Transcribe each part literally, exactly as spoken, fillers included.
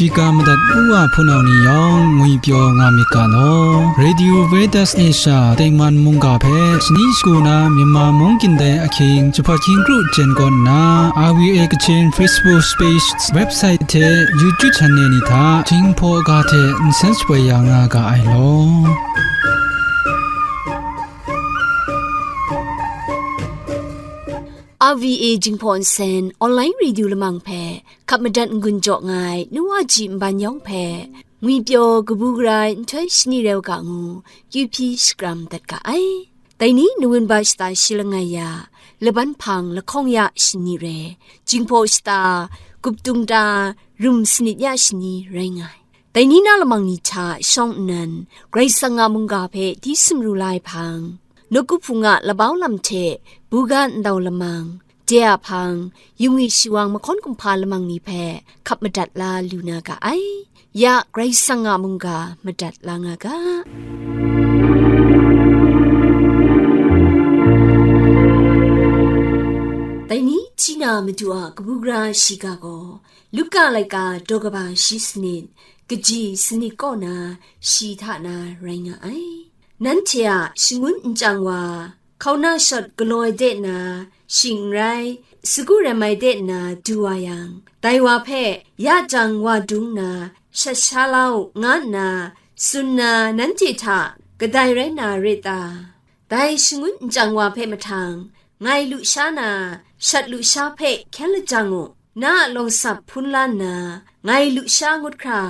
Shiga madat u wa hpunau ni yawng ngwipyaw nga myit ga law. Radio Veritas Asia tengman mungga hpe shani shagu na Myanmar mung gindai ahkying jahpat hkying kru jen kaw nna, R V A Kachin Facebook page, website hte YouTube channel ni hta Jinghpaw ga hte nsen shapoi ya nga ga ai law. R V A Jinghpaw Nsen online radio lamang hpe hkap madat n-gun jaw nga ai nu wa ji nban yawng hpe, ngwipyaw kabu gara ai nhtoi shani rau ga ngu, kyu hpyi shakram dat ga ai. Dai ni nawun ba shata shi langai ya, laban hpang lahkawng ya shani re, Jinghpaw shata, guptung ta, rum sanit ya shani rai nga ai. Dai ni na lamang ni hta shawng nnan, Karai Kasang a mungga hpe di sumru la ai hpang, nawku hpung a labau lam hte buga ndau lamang, de a hpang, yungwi shiwang mahkawn kumhpa lamang ni hpe hkap madat la lu na ga ai. Ya Karai Kasang a mungga madat la nga ga. Dai ni hti na Madu a kabu gara shiga gaw, Luka laika daw kaba shi sanit, kaji sanit kaw na shi hta na rai nga ai. Nanhte a shangun nchyang wa, hkauna shawt galaw ai de na, shing n rai, sagu rem ai de na du wa yang, dai wa hpe ya jang wa dung nna, shat sha la u, nga nna tsun na nanhte hta kadai rai na re ta? Dai shangun nchyang wa hpe mahtang, ngai lusha na, shat lusha hpe hkyen lajang u, na a lawng sap hpun la nna, ngai lusha ngut hkra,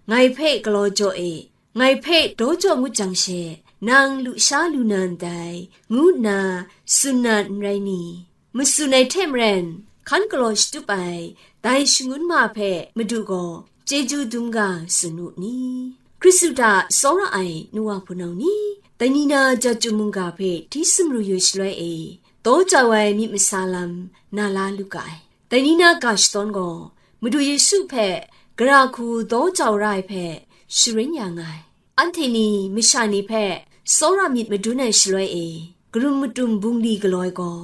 ngai hpe galaw jaw e, ngai hpe daw jaw ngut jang she, nang lusha lu na ndai, ngu nna tsun na n rai ni? Matsun ai hte maren, hkan galaw shatup ai dai shangun ma hpe Madu gaw chyeju dum ga tsun u ni? Hkristu hta tsawra ai nu wa hpunau ni, dai ni na Jahtum mungga hpe hti sumru yu shaloi e, daw jau ai myit masa lam na la lu ga ai. Dai ni na ga shadawn gaw, Madu Yesu hpe gara hku daw jau ra ai hpe sharin ya nga ai. Anhte ni masha ni hpe tsawra myit madun ai shaloi e, karum matum bungli galaw ai gaw,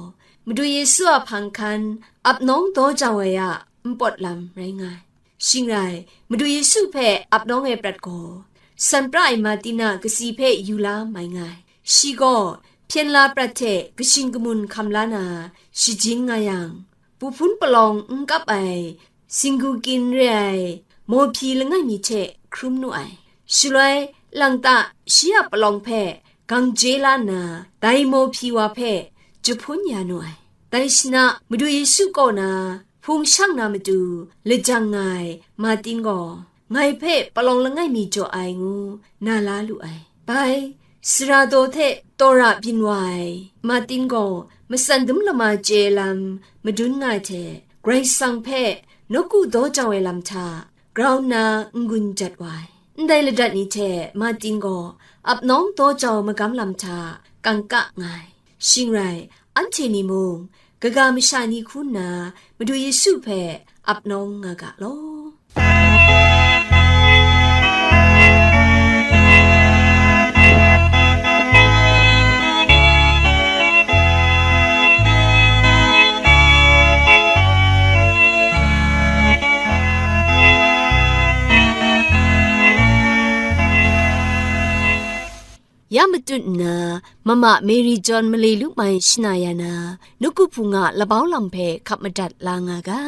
Madu Yesu a hpang hkan ap nawng daw jau ai a npawt lam rai nga ai. Shing rai, Madu Yesu hpe ap nawng ai prat gaw, san pra ai Martin a katsi hpe yu la mai nga ai. Shi gaw hpyen la prat hte kashin kamun hkam la na shajin nga yang, pu hpun palawng n kap ai, singgu kyin re ai mawhpyi langai mi hte hkrum nu ai. Shaloi, lang ta, shi a palawng hpe gang je la nna, dai mawhpyi wa hpe jahpun ya nu ai. Dai shana, Madu Yesu kaw na hpung shang na matu lajang nga ai Martin gaw, ngai hpe palawng langai mi jaw ai ngu na la lu ai. Bai, sara daw hte tawra byin wa ai Martin gaw matsan dum lama chye lam madun nga ai hte, Karai Kasang hpe nawku daw jau ai lam hta grau nna n-gun jat wa ai. Ndai ladat ni hte Martin gaw ap nawng daw jau magam lam hta kangka nga ai. Shing rai, anhte ni mung, kaga masha ni hku nna Madu Yesu hpe ap nawng nga ga law. Ya matut nna, mama Mary John male lu mai shana ya na, nawku hpung a labau lam hpe hkap madat la nga ga.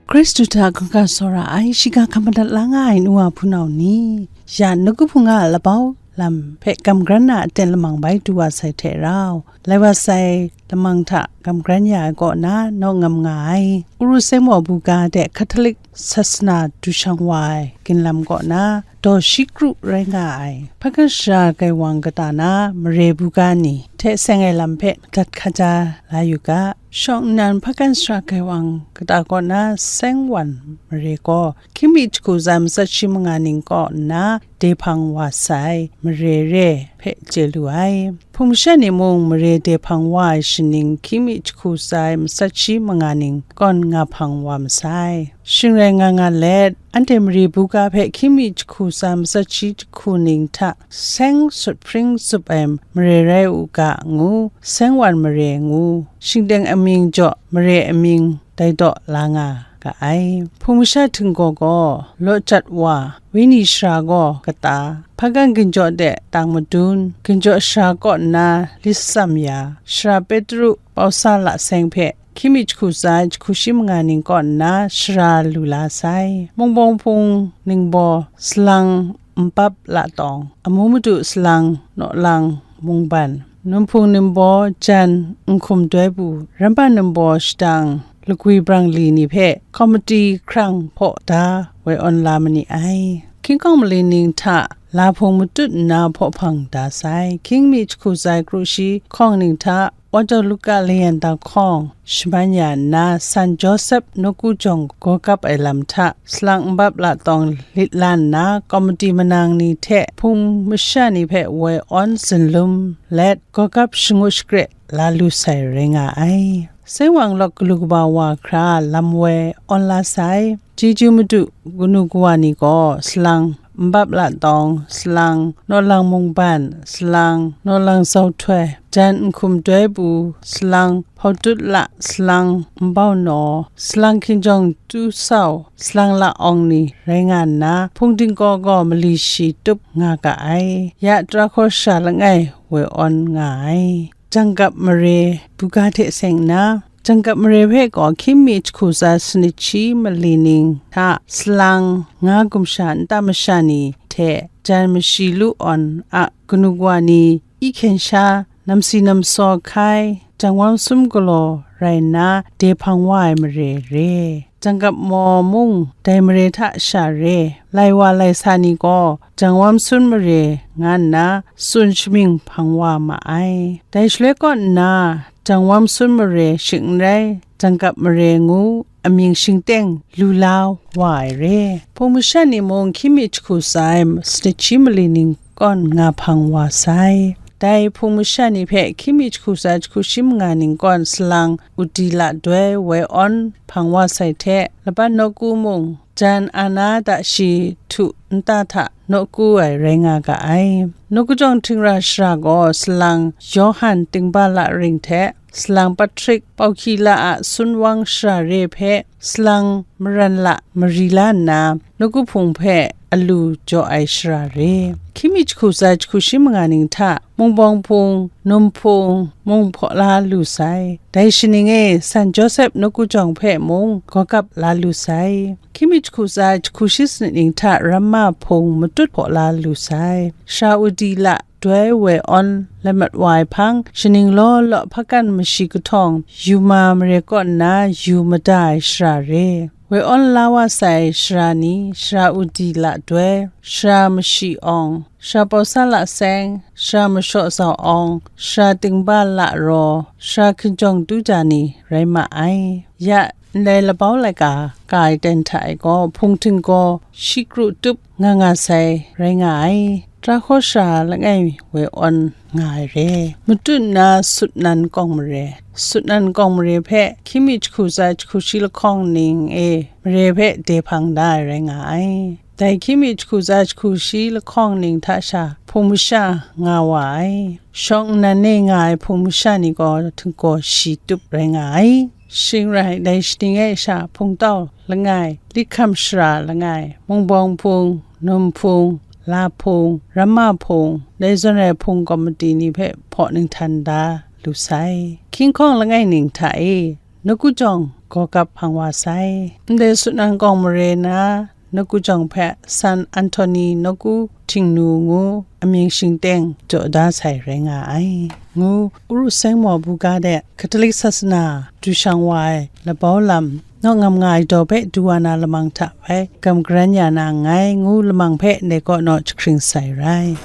Hkristu hta hkungga tsawra ai, shiga hkap madat la nga ai nu wa hpunau ni, ya nawku hpung a labau lam hpe gam gran na aten lamang bai du wa sai hte rau, lai wa sai lamang hta gam gran ya ai kaw na naw ngam nga ai. Uru Samuel buga de Catholic sasana du shang wa ai ginlam kaw na daw shi kru rai nga ai. Hpakan shara gaiwang kata na mare buga ni, hte seng ai lam hpe madat hkaja la yu ga. Shawng nnan hpakan sara gaiwang kata kaw na Sengwan mare gaw, hkying mi jahku tsa matsat shi manga ning kaw nna dehpang wa sai mare re hpe chye lu ai. Hpung masha ni mung mare dehpang wa ai shaning hkying mi jahku tsa ai matsat shi manga ning kawn nga hpang wa masai. Shing rai nga nga let, anhte mare buga hpe hkying mi jahku tsa matsat shi jahku ning hta seng sut hpring tsup ai mare rai u ga ngu, Sengwan mare ngu, shingteng amying jaw mare amying dai daw la nga ga ai. Hpung masha htinggaw gaw, Lawjat wa, Wenyi sara gaw kata, hpakan ginjaw de tang madun, ginjaw sara kaw nna lit tsam ya, sara Petru Pawsa la seng hpe hkying mi jahku tsa ai jahku shi manga ning kaw nna sara lu la sai. Mungpawng hpung ningbaw, salang nbap la tawng, amu madu salang nawlang mungban, num hpung ningbaw jan nhkum doi bu, ramban ningbaw shadang lagwi brang li ni hpe komiti hkrang hpaw da woi awn la ma ni ai. Hkying hkawng mali ning hta la hpung matut nna hpaw hpang da sai. Hkying mi jahku tsa ai kru shi hkawng ning hta, Wa Daw Luka layan da hkawng shaman ya nna, San Josep nawku jawng gaw kap ai lam hta, salang nbap la tawng lit la nna, komiti manang ni hte hpung masha ni hpe woi awn zinlum let, gaw kap shangut shakre la lu sai rai nga ai. Sengwan lawk galu kaba wa hkra lam woi awn la sai. Chyeju madu kanu kawa ni gaw, salang nbap la tawng, salang nawlang mungban, salang nawlang zau htoi, jan nhkum doi bu, salang hpautut la, salang nbau naw, salang hkinjawng tu sau, salang la awng ni rai nga nna, hpung dinggaw gaw mali shi tup nga ga ai. Ya tara hkaw sara langai woi awn nga ai. Jangkap mare buga hte seng nna, Jangkap mare hpe gaw hkying mi jahku tsa sanit shi mali ning hta salang nga gumsha nta masha ni hte jan mashi lu awn a kanu kawa ni, i hkyen sha, namsi namsaw hkai, jangwam sum galaw rai nna dehpang wa ai mare re. Jangkap maw mung dai mare hta sha re. Lai wa lai sa ni gaw jangwam sun mare nga nna tsun shamying hpang wa ma ai. Dai shaloi kaw nna, jangwam sun mare shing n rai, jangkap mare ngu amying shingteng lu la wa ai re. Hpung masha ni mung hkying mi jahku tsa ai sanit shi mali ning kawn nga hpang wa sai. Dai hpung masha ni hpe hkying mi jahku tsa jahku shi manga ning kawn salang udi la doi woi awn hpang wa sai hte, laban nawku mung, jan ana da shi htu nta hta nawku ai rai nga ga ai. Nawku jawng htingra shara gaw salang Yawhan Tingba la ring hte, salang Patrik Pawhkila a sunwang shara re hpe, salang maran la mari la nna, nawku hpung hpe alu jaw ai shara re. Hkying mi jahku tsa jahku shi manga ning hta, Mungpawng hpung, num hpung, mung hpaw la lu sai. Dai shaning e, San Josep nawku jawng hpe mung gaw kap la lu sai. Hkying mi jahku tsa jahku shi sanit ning hta ramma hpung matut hpaw la lu sai. Sara udi la doi woi awn lai mat wa ai hpang, shaning law law hpakan mashi kahtawng, yu ma mare kaw nna yu mada ai shara re. Woi awn la wa sai shara ni, sara udi la doi, sara mashi awng, sara pawsa la seng, sara mashaw zau awng, sara tingba la raw, sara hkinjawng du ja ni rai ma ai. Ya, ndai labau laika ka ai ten hta e gaw, hpung htinggaw shi kru tup nga nga sai rai nga ai. Tara hkaw sara langai woi awn nga ai re. Matut nna sut nan kawng mare. Sut nan kawng mare hpe hkying mi jahku tsa jahku shi lahkawng ning e mare hpe dehpang da ai rai nga ai. Dai hkying mi jahku tsa jahku shi lahkawng ning hta sha hpung masha nga wa ai. Shawng nnan e nga ai hpung masha ni gaw htinggaw shi tup rai nga ai. Shing rai, dai shaning e sha hpungtau langai, lit hkam shara langai, mungpawng hpung, num hpung, la hpung, ramma hpung, dai zawn rai hpung kawmiti ni hpe hpaw ninghtan da lu sai. Hkying hkawng langai ning hta e, nawku jawng gaw kap hpang wa sai. Ndai sut nan kawng mare na, nawku jawng hpe San Anhtoni nawku htingnu ngu amying shingteng jaw da sai rai nga ai, ngu Uru Seng Maw Buga de Catholic sasana du shang wa ai labau lam naw ngam nga ai daw hpe du wa na lamang hta bai gam garan ya na nngai, ngu lamang hpe ndai kaw naw jahkring sai rai.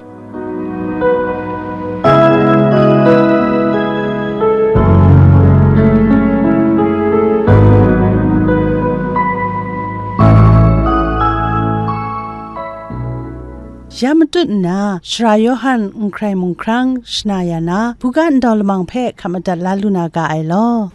Ya matut nna, Sara Yawhan n hkrai mung hkrang shana ya na, buga ndau lamang hpe hkap madat la lu na ga ai law.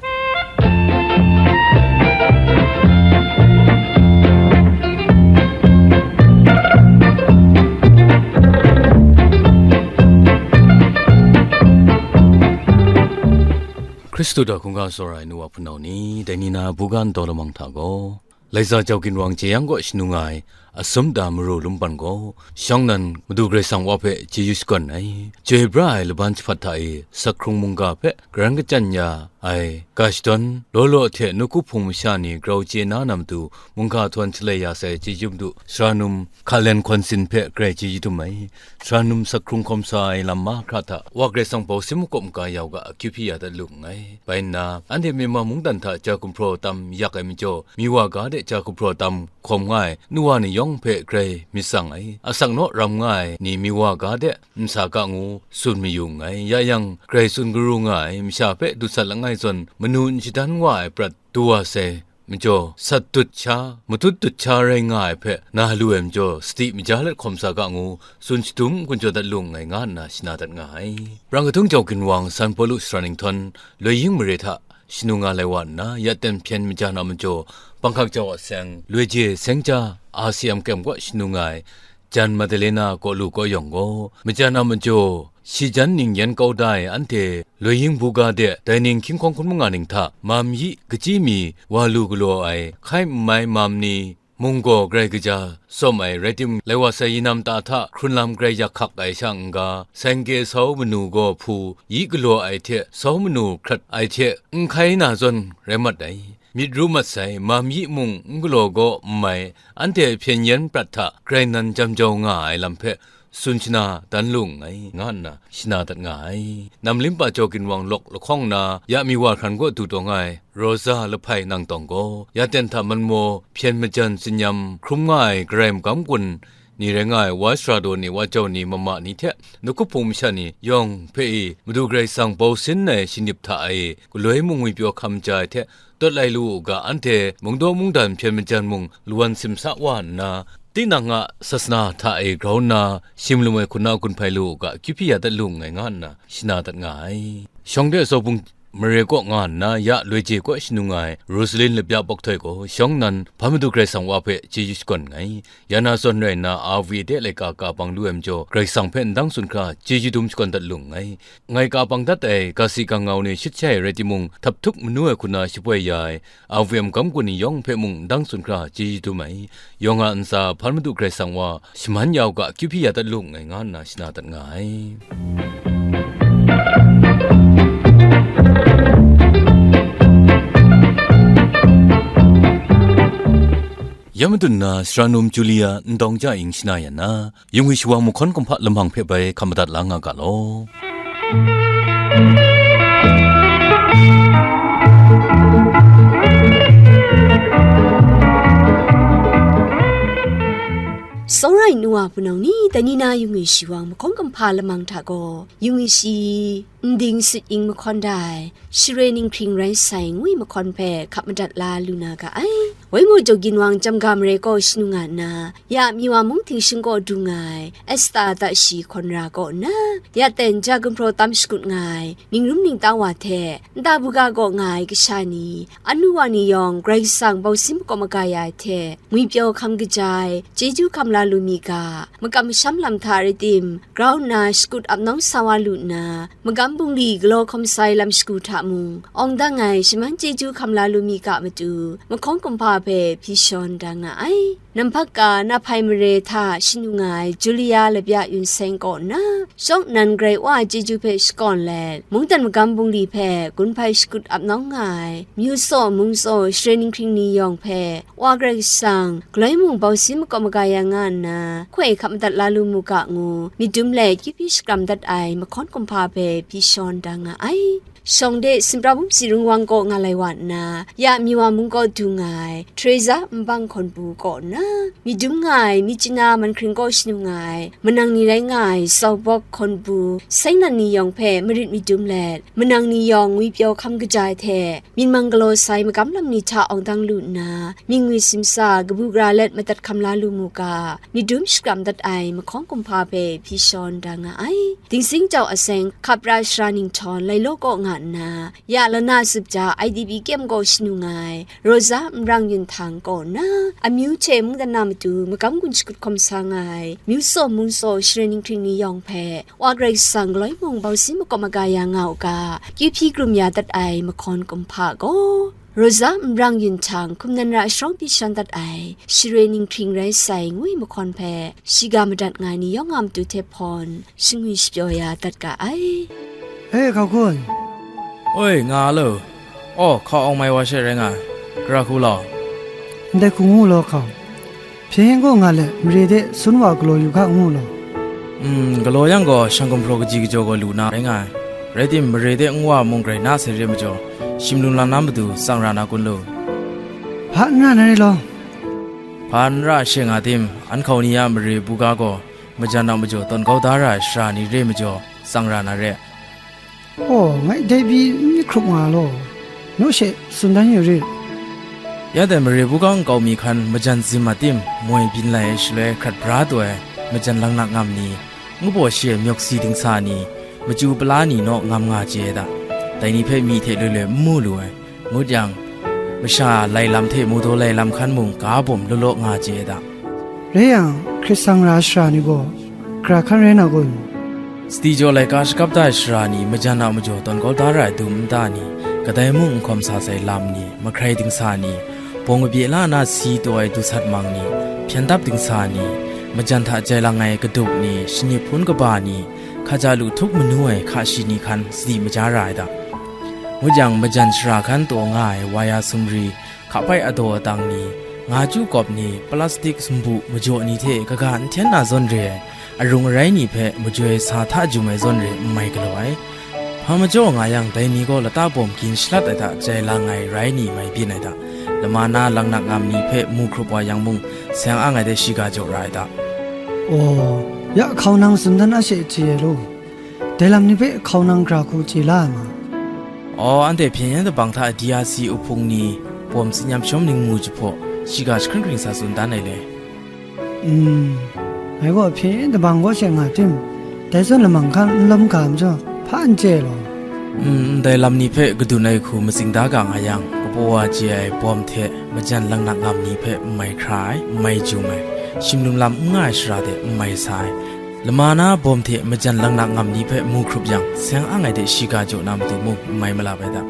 Hkristu hta hkungga tsawra ai nu wa hpunau ni, dai ni na buga ndau lamang hta gaw, Laiza Jau Ginwang jeyang kaw shanu nga ai Asum da Maru Lumpan gaw, shawng nan Madu Karai Kasang wa hpe chyeju shakawn ai, chyoi pra ai laban jahpat hta e, sak hkrung mungga hpe karan kachyan ya ai ga shadawn, law law hte nawku hpung masha ni grau chye na na matu, mungga htawn shalai ya sai chyeju madu, sara num Hkalen Hkawn Sin hpe grai chyeju dum ai, sara num sak hkrung hkawm sa ai lam mahkra hta, Wa Karai Kasang bau sin makawp maga ya u ga, akyu hpyi ya dat lu nngai. Bai nna, anhte Myanmar mungdan hta ja gumhpraw tam yak ai majaw, Miwa ga de ja gumhpraw tam hkawm nga ai nu wa ni yawng hpe grai myit tsang ai, asak naw ram nga ai ni Miwa ga de n sa ga ngu tsun mayu nngai. Ya yang, grai tsun karu nga ai masha hpe dusat langai zawn manu n shadan wa ai prat du wa sai majaw, sat dut sha, matut dut sha rai nga ai hpe na lu ai majaw, sadi maja let hkawm sa ga ngu tsun shadum n-gun jaw dat lu nngai, nga nna shana dat nga ai. Prang kadung jau ginwang San Pawlu Sara Ninghtawng, Loi Ying mare hta shanu nga lai wa nna, ya ten hpyen majan a majaw, Bangkak jau a seng, Loi Je Seng Ja, R C M Camp kaw shanu nga ai, Jan Madalena kaw lu kaw yawng gaw, majan a majaw, shi jan ning yan kau da ai anhte, Loi Ying buga de, dai ning hkying hkawng hkun manga ning hta, mam yi kachyi mi wa lu galaw ai, hkai n mai mam ni, mung gaw grai kaja tsawm ai, rai timung, lai wa sai yinam ta hta hkrun lam grai yak hkak ai sha n-ga, seng ke sau manu gaw hpu yi galaw ai hte, sau manu hkrat ai hte n hkai na zawn rai mat ai. Myit ru mat sai, mam yi mung n galaw gaw n mai, anhte hpyen yen prat hta grai nan jam jau nga ai lam hpe, tsun shana dan lu nngai, nga nna shana dat nga ai. Namlimpa Jau Ginwang lawk lahkawng na, ya Miwa hkran kaw du taw nga ai, Rosa Lahpai Nangtawng gaw, ya ten hta manmaw hpyen majan tsinyam hkrum nga ai Karai magam gun ni rai nga ai, wa sara daw ni, wa jau ni, mama ni hte, nawku hpung masha ni yawng hpe i, Madu Karai Kasang bau sin ai shingnip hta e, galoi mung ngwipyaw hkam ja ai hte, tawt lai lu u ga, anhte mungdaw mungdan hpyen majan mung lawan simsa wa nna, tinang a sasana hta e grau nna, shim lum ai hku na gun hpai lu u ga, akyu hpyi ya dat lu nngai, nga nna shana dat nga ai. Shawng de Zawbung mare kaw nga nna, ya Loi Je kaw shanu nga ai, Rosalin Labya Bawk Htoi gaw, shawng nan Hpan Madu Karai Kasang wa hpe chyeju shakawn nngai. Ya na zawn rai nna, R V A de laika ka bang lu ai majaw, Karai Kasang hpe ndang tsun hkra chyeju dum shakawn dat lu nngai. Ngai ka bang dat ai, ga si ga ngau ni shut shai rai timung, htap htuk manu ai hku na shapoi ya ai, R V M gam gun ni yawng hpe mung ndang tsun hkra chyeju dum ai. Yawng a ntsa hpan Madu Karai Kasang wa shaman ya u ga, akyu hpyi ya dat lu nngai, nga nna shana dat nga ai. Ya madun na, sara num Julia Ndawng Ja Ying shana yan na, yung ai shawang mahkawn kumhpa lamang hpe bai hkam madat la nga ga law. Tsawra ai nu wa hpunau ni, dai ni na yung ai shawang mahkawn kumhpa lamang hta gaw, yung ai shi, nding sut ying mahkawn da ai, share ninghpring rai sai ngwi mahkawn hpe hkap madat la lu na ga ai. Waimu Jau Ginwang Jamga Mare kaw shanu nga nna, ya Miwa mung htingshing kaw du nga ai, Esta ta shi hkawn ra kaw nna, ya ten ja gumhpraw tam shakut nga ai, ningrung ningta wa hte, nta buga kaw nga ai kasha ni, anu wa ni yawng Karai Kasang bau sin makawp maga ya ai hte, ngwipyaw hkam kaja ai, chyeju hkam la lu mi ga, makam masham lam hta rai tim, grau nna shakut ap nawng sa wa lu nna, magam bungli galaw hkawm sai lam shagu hta mung, awng dang ai shaman chyeju hkam la lu mi ga matu, mahkawn kumhpa hpe hpyi shawn da nga ai. Namhpak ka, Nahpai mare hta shanu nga ai Julia Labya Yun Seng kaw nna, shawng nnan Karai Wa chyeju hpe shakawn let, mungdan magam bungli hpe gun hpai shakut ap nawng nga ai, myu tsaw mung tsaw share ninghpring ni yawng hpe, Wa Karai Kasang, galoi mung bau sin makawp maga ya nga nna, hkoi hkap madat la lu mu ga ngu, myit dum let akyu hpyi shakram dat ai mahkawn kumhpa hpe hpyi shawn da nga ai. Shawng de Sinpra Bum Sirung Wang kaw nga lai wa nna, ya Miwa mung kaw du nga ai, Teresa Nbang Hkawn Pu kaw nna, Myit dum nga ai, Myitkyina Manhkring kaw shanu nga ai, manang ni rai nga ai, Saubawk, Hkawnbu, Sainan ni yawng hpe marit myit dum let, manang ni yawng ngwipyaw hkam kaja ai hte, myit mang galaw sai magam lam ni hta awng dang lu nna, myit ngwi simsa, kabu gara let madat hkam la lu mu ga, myit dum shakram dat ai mahkawn kumhpa hpe hpyi shawn da nga ai. Dingsing jau aseng, Khapra shara ninghtawng, Lailaw kaw nga nna, ya lana zup ja, I D P kyem gaw shanu nga ai, Rosa Nrang Yun Htang kaw na, amyu hte mungdan na matu magam gun shakut hkawm sa nga ai, Myu Tsaw Mung Tsaw Shirui Ninghkring ni yawng hpe, Wa Karai Kasang galoi mung bausi makawp maga ya nga u ga, kyu hpyi krum ya dat ai mahkawn kumhpa gaw, Rosa Nrang Yun Htang hkum nan ra sharawng pyi shan dat ai, Shirui Ninghkring rai sai, ngu ai mahkawn hpe, shiga madat nga ai ni yawng a matu hte hpawn, shangwi shapyaw ya dat ga ai. E, hkau hkun. Oi, nga lo. Aw, hkau awng mai wa she rai nga ai. Gara hku law. Ndai hku ngu law, hkau. Hpyen yen gaw nga let, mare de sun wa galaw yu hka ngu law. Mm, galaw yang gaw, shang gumhpraw kaji kajaw gaw lu na rai nga ai. Rai tim, mare de nwa mung grai na sai re majaw, shim lung lang na matu tsang ra na kun lu. Hpa n ra na re law. Hpa n ra she nga tim, an hkau ni a mare buga gaw, majan a majaw tawn kau da ra ai shara ni re majaw, tsang ra na re. Aw, ngai dai pyi n myit hkrup nga law, naw she tsun dan yu rit. Ya dai mare buga nkau mi hkan majan zim a tim, moi byin lai ai shaloi hkrat bra taw ai, majan langnak ngam ni, ngu baw shi ai myawk si dingsa ni, machyu pala ni naw ngam nga chye ai da. Dai ni hpe myi hte loi loi n mu lu ai. Ngut yang, masha lai lam hte mawdaw lai lam hkan mung ga bawm law law nga chye ai da. Rai yang, hkrit sang ra shara ni gaw, gara hkan rai na kun? Sadi jaw laika shakap da ai shara ni, majan a majaw tawn kau da ra ai dum nta ni, kadai mung n hkawm sa sai lam ni, mahkrai dingsa ni, bawng kabye la na si taw ai dusat mang ni, hpyen dap dingsa ni, majan hta jai lang ai kadup ni, shanip hpun kaba ni, hkaja lu htup manu ai hka shi ni hkan sadi maja ra ai da. Ngut yang, majan shara hkan taw nga ai waya sumri, hkapai adaw atang ni, nga chyu kawp ni, plastik sumbu majaw ni hte kaga n hten na zawn re ai, arung arai ni hpe majoi sa hta jum ai zawn re n mai galaw ai. Hpa majaw nga yang, dai ni gaw lata bawm gin shalat ai hta jai lang ai rai ni mai byin ai da. Lama na langnak ngam ni hpe mu hkrup wa yang mung, seng ang ai de shiga jaw ra ai da. Aw, ya hkau nang tsun dan a she chye ai law. Dai lam ni hpe hkau nang gara hku chye la ai ma? Aw, anhte hpyen yen dabang hta D R C uhpung ni, bawm tsin yam shawm ningmu jahpaw, shiga jahkring hkring sa tsun dan ai le. Mm, ngai gaw hpyen yen dabang kaw she nga tim, dai zawn lamang hkan n lawm ga majaw, hpa n chye law. Mm, ndai lam ni hpe kadun ai hku matsing da ga nga yang, kapaw wa chye ai bawm hte majan langnak ngam ni hpe n mai hkra ai, n mai jum ai, shim lum lam n nga ai shara de n mai sa ai, lama na bawm hte majan langnak ngam ni hpe mu hkrup yang, seng ang ai de shiga jaw na matu mung n mai malap ai da,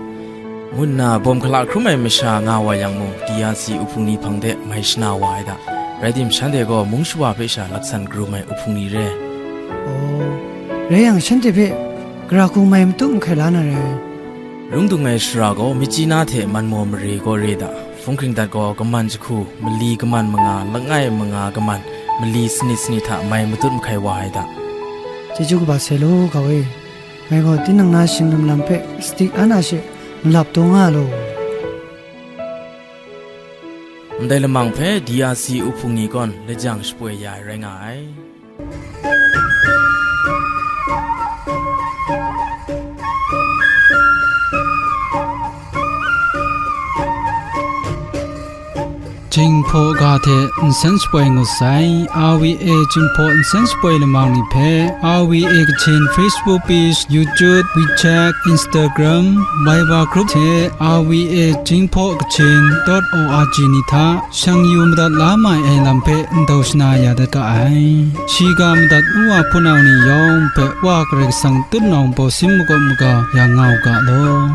ngu nna bawm hkala hkrum ai masha nga wa yang mung, D R C uhpung ni hpang de mai shana wa ai da. Rai tim, shanhte gaw mung shawa hpe sha laksan karum ai uhpung ni re. Aw, rai yang, shanhte hpe gara hku mai matu n hkai la na rai. Rung dung ai shara gaw Myitkyina hte Manmaw mare gaw re da. Hpung hkring dat gaw kaman jahku, mali kaman manga, langai manga kaman, mali sanit sanit hta mai matut mahkai wa ai da. Chyeju kaba sai law, hkau e. Ngai gaw tinang na shing lum lam hpe sadi an a she malap taw nga law. Ndai lamang hpe D R C uhpung ni gawn lajang shapoi ya ai rai nga ai. Jinghpaw ga hte nsen shapoi ngut sai. R V A Jinghpaw nsen shapoi lamang ni hpe, R V A Kachin Facebook page, YouTube, WeChat, Instagram, Viber group hte R V A Jinghpaw Kachin dot O R G ni hta shang yu madat la mai ai lam hpe ndau shana ya dat ga ai. Shiga madat u wa hpunau ni yawng hpe Wa Karai Kasang tutnawng bawsin makawp maga ya nga u ga law.